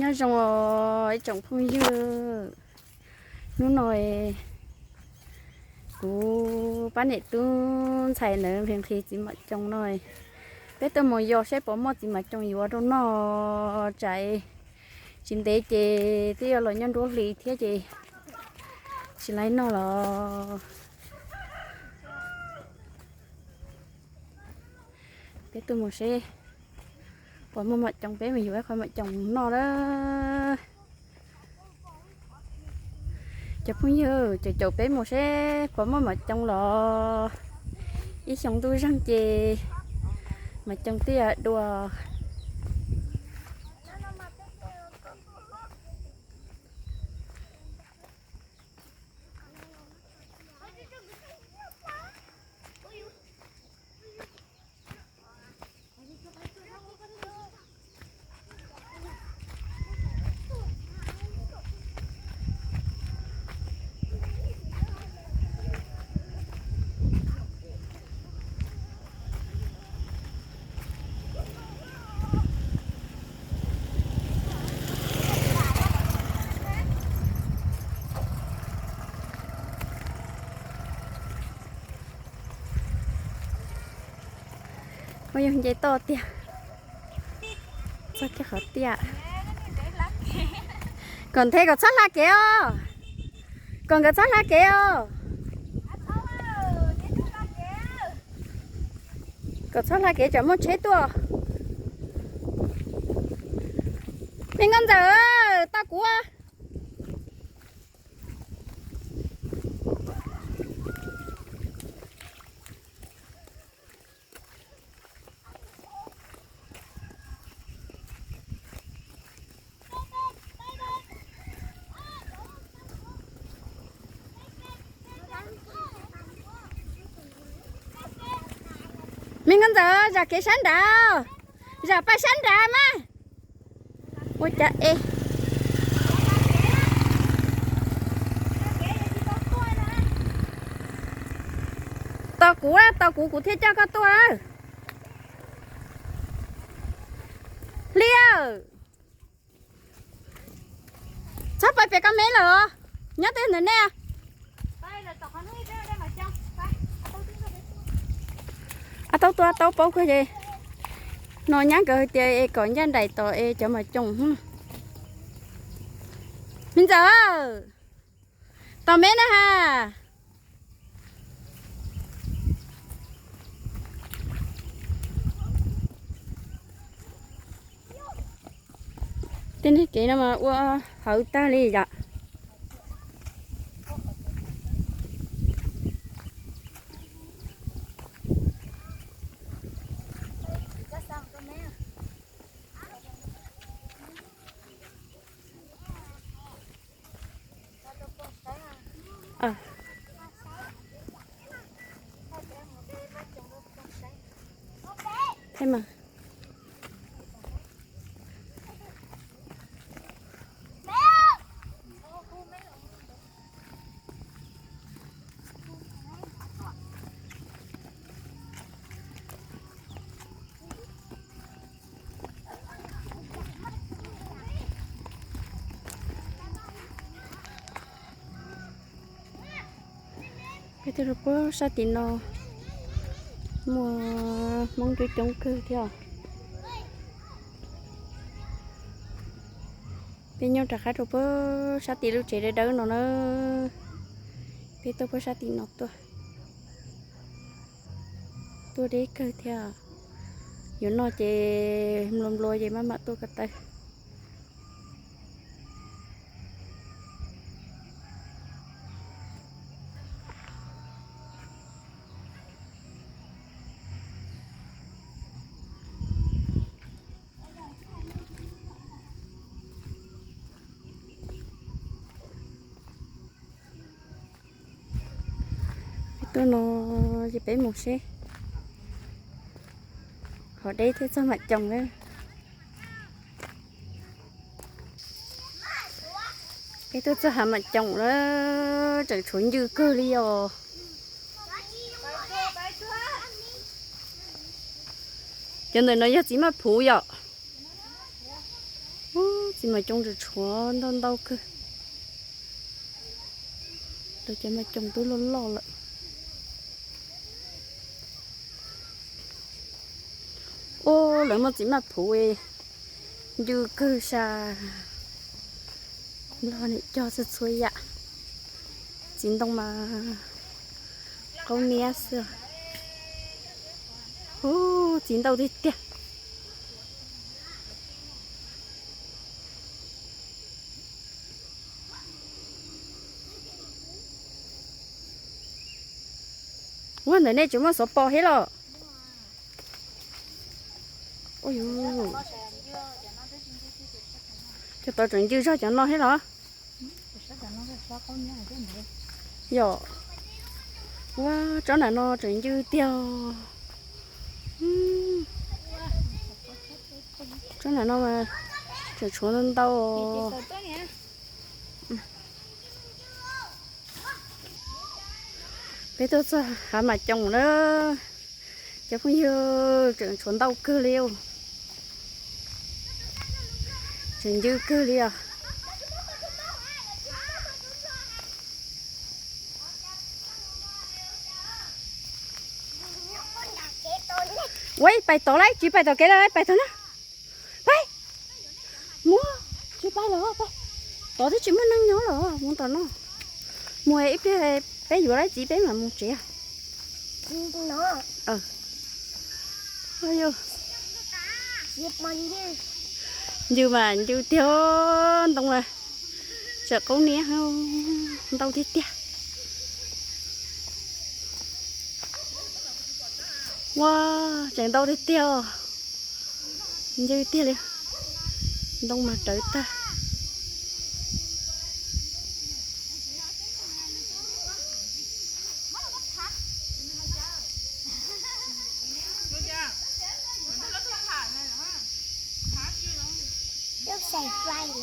Nyob zoo os ib tsoom phooj ywg, hnub no kuv pab niam tub ntxhais ntawd nqhis nqhis txiv mam coos no, peb tuaj mus yos saib puas muaj txiv mam coos yuav rau noj tsam tsis ntev ces twb yuav los nyob nruab hlis thiab ces tsis laib noj los. Peb tuaj mus seb puas muaj mam coos, peb mus yuav ib qho mam coos noj lawm. Cov phooj ywg, caum caum peb mus seb puas muaj mam coos los. Ib xyoo ntuj zeeg ces mam coos twb yog dua. Ua yog nce toj tiag. Txog kiag qhov tiaj. Kom nthe kom txhob hla kev os. Kom nkawd txhob hla kev os. Kom txhob hla kev tsam muaj tsheb tuaj. Me nkauj ntxawm, tau kuv. Me nkauj ntxawm, zam kev sab nrad, zam paj sab nrad mas. Ua cas es tau kuv, tau kuv, kuv thiaj coj koj tuaj. Hli, txhob pais pem koj me lawm, nyob twj ntawm nej. A taub tuaj, taub paub kawg ces no nyab nkawd tias es kom ncaj nraim tos es cov mam coos. Me ntxawm, tos me na ha. Tej niag kev no mas ua hawv tag li yom. Peb tuaj rau puag sab tim no muaj Hmoob coob coob kawg thiab. Peb nyob rov qab rau puag sab tim lub tsev dawb dawb no na. Peb tuaj puag sab tim no tuaj. Tuaj deb kawg thiab. Yuav noj ces nplua nplua ces maj mam tuaj ko taw. Peb tuaj no ces peb mus seb. Qhov deb thiab txog mam coos na. Peb tuaj txog hav mam coos na, tseem tshuav ncw kawg li os. Cov ntawm no yog txiv maj phuv yom. Ub, Txiv mas coos tseem tshuav ntau ntau kawg. Lawv cov mas coos twb loj loj lawm. Ub, lawv muaj txiv maj phuv ncw kawg sas. Nplog nim cog txhua txhua yam. Txiv ntoo mas qaub niab xwb. Ub, txiv ntau tiag tiag. Ua ntawm nej tseem muaj xov pos thiab los? Ua, cov tod tseem ncw zog cov no thiab los? Yom, ua, tsob nram no tseem ncw tiag. Tsob nram no mas tseem tshuav ntau ntau. Peb tuaj txog hav mas coos na. Cov phooj ywg, tseem tshuav ntau kawg li. Tseem ncw kawg li os. Ua, pais tod lauj, tsis pais tom kev lawm, pais tod na. Pais, mus, tsis pais lawm, pais. Tod twb tsis muaj neeg nyob lawm, mus tom no. Mus ib pliag peb yuav lawv txiv peb mam mus tsev. Ncw mas ncw tiag, ntoo mas tseem qaub niab, ntau tiag tiag. Ua, tseem ntau tiag tiag. Ncw tiag li. Ntoo mas rawv tag.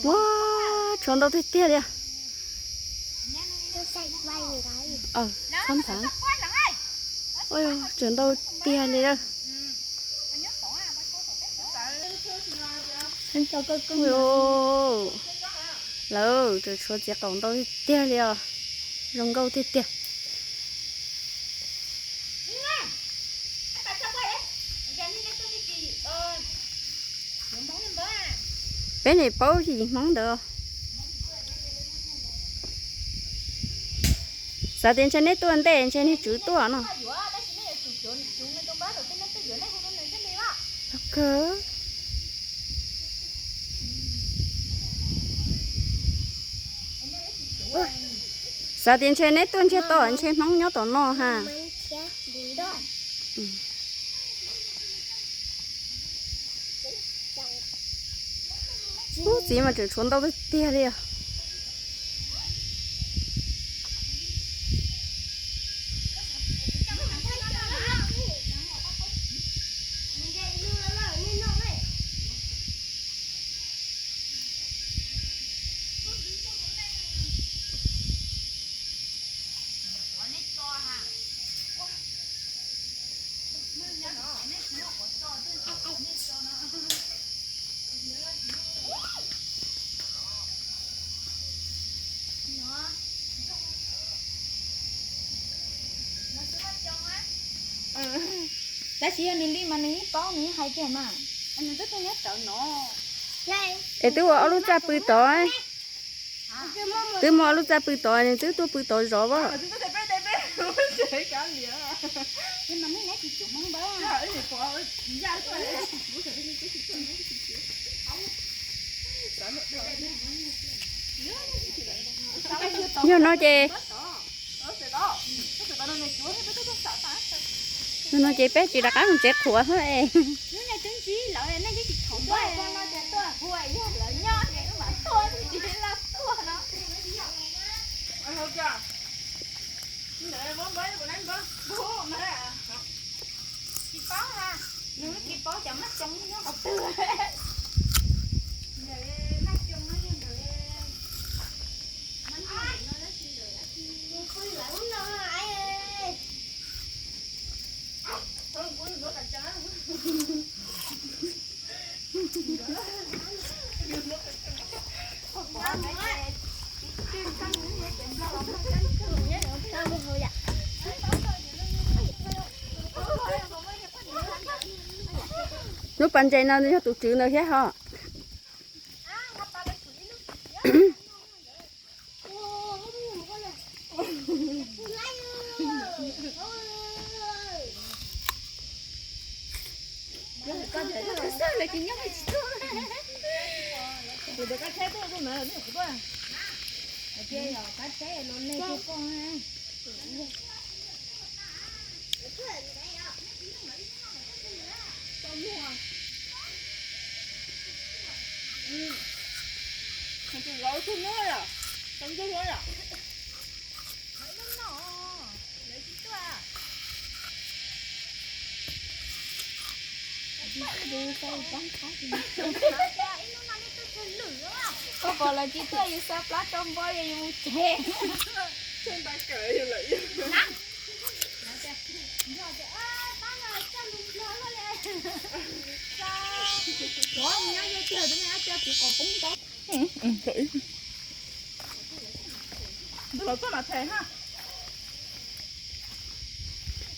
Ua, tshuav ntau tiag tiag li. Txhob nthav. Ua, tshuav ntau tiag li lawm. Lawv tseem tshuav txiv qaub ntau tiag tiag li os. Zoo nkauj tiag tiag. Peb nim paub yim Hmoob ntawd. Xav tias ntshe neb tuaj ntej ntshe niag tswv tuaj no. Xav tias ntshe neb tuaj ntsiag to ntshe Hmoob nyob tom no ha. Ub, txiv mas tseem tshuav ntau tiag tiag li os. Tab sis yog nws li mas nws yeej paub, nws yeej hais tiag mas. Es twb ua ob lub txaj pw tod. Twb muaj ob lub txaj pw tod, nws twb tuaj pw tod zov as. Yog no ces, yog no ces peb tsis rov qab mus tsev qhuav xwb es. Pas ntses no yog tus tswv ntawd thiab ho. Koj pom lawv tsis tuaj yus xa plab rau npo yus mus tsev.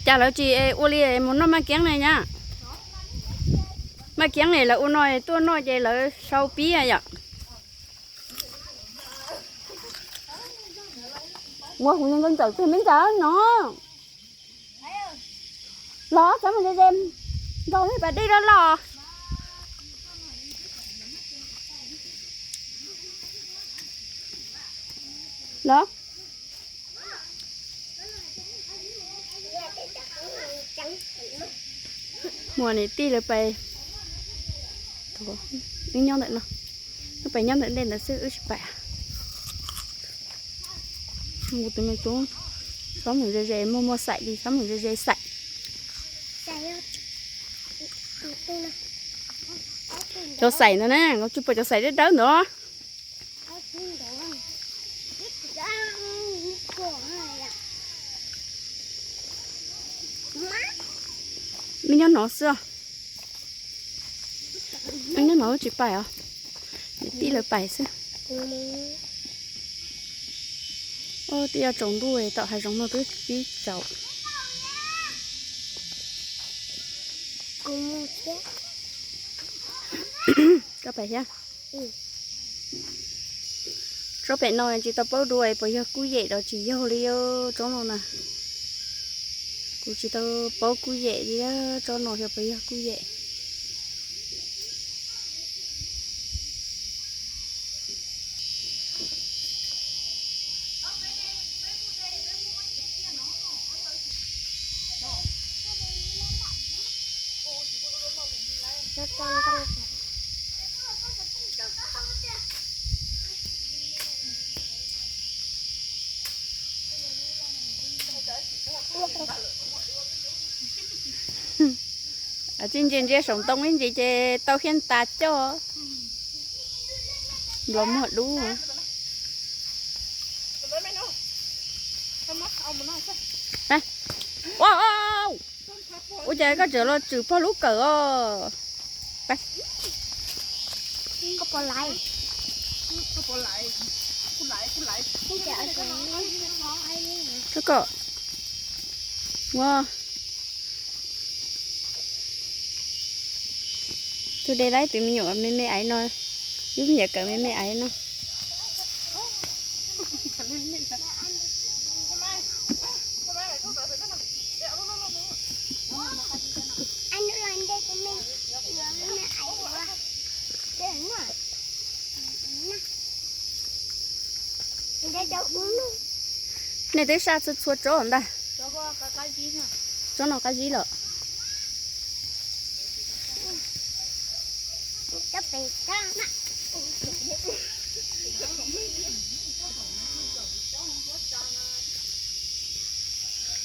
Cas lawv tsis ua li mus noj maj kiab ne nyab? Maj kiab ne lawv ua no tuaj noj ces lawv sau pib yom. Ua kuv nkawd ntxawm twg me ntxawm no. Los txhob mus ze ze, nkaus me pas dej rau los. Los. Muaj niam tij lawv pais, wb nyob ntawm no, wb pais nyob ntawm ntej ntawd xwb wb tsis pais. Tus me tub, txhob mus ze ze, muaj muaj xaim li, txhob mus ze ze xaim. Cov xaim ntawd na, tsis pom cov xaim dawb dawb ntawd. Me nyob no xwb. Me nyob no tsis pais os. Niam tij lawv pais xwb. Twb yuav tsaus ntuj tom hav zoov no twb pib tsaus. Koj pais thiab. Tsob pem no tsis tau paub dua puas yog kuj yem los tsis yog li tsob no na. Kuv tsis tau paub kuj yem li tsob no xyov puas yog kuj yem. Tsis ntsia ntsia saum ntoo ib ntsis ces tau hiab tas coj. Nplov muag dub. Ua, ua cas koj tseem los tswm pog lub kawm os? Koj pom laiv. Koj kom. Ua. Tus de laib tus me nyuam me me aiv no, lub me nyuam kawm me me aiv no. Nej twb saj txhua txhua tsob ntag. Tsob no qab zib lawm.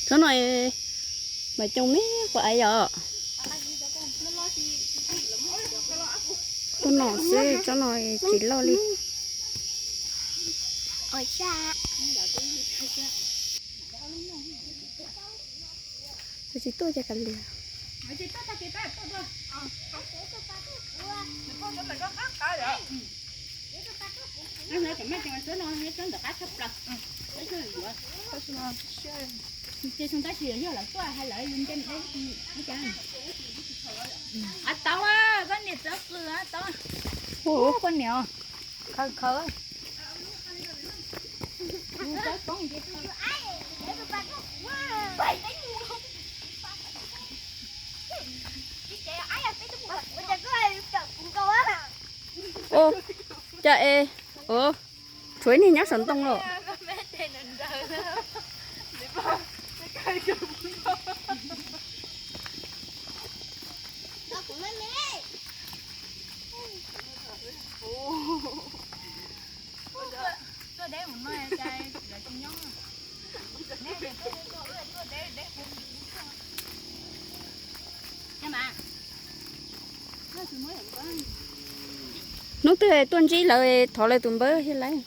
Tsob no mas coob me puas aiv yom. Tsob no xwb, tsob no tsis loj li. Tsis tuaj cas kav liam. Tab sis yog lawv tuaj hais lawv li nte, a tau. Koj niam txawv qws tod. Ub, koj niam khaws khaws. Ua cas es, tshuav ib niag nyob saum ntoo los. Hnub twg tuaj ntsib lawv thov lawv tus npawb thiab lauj.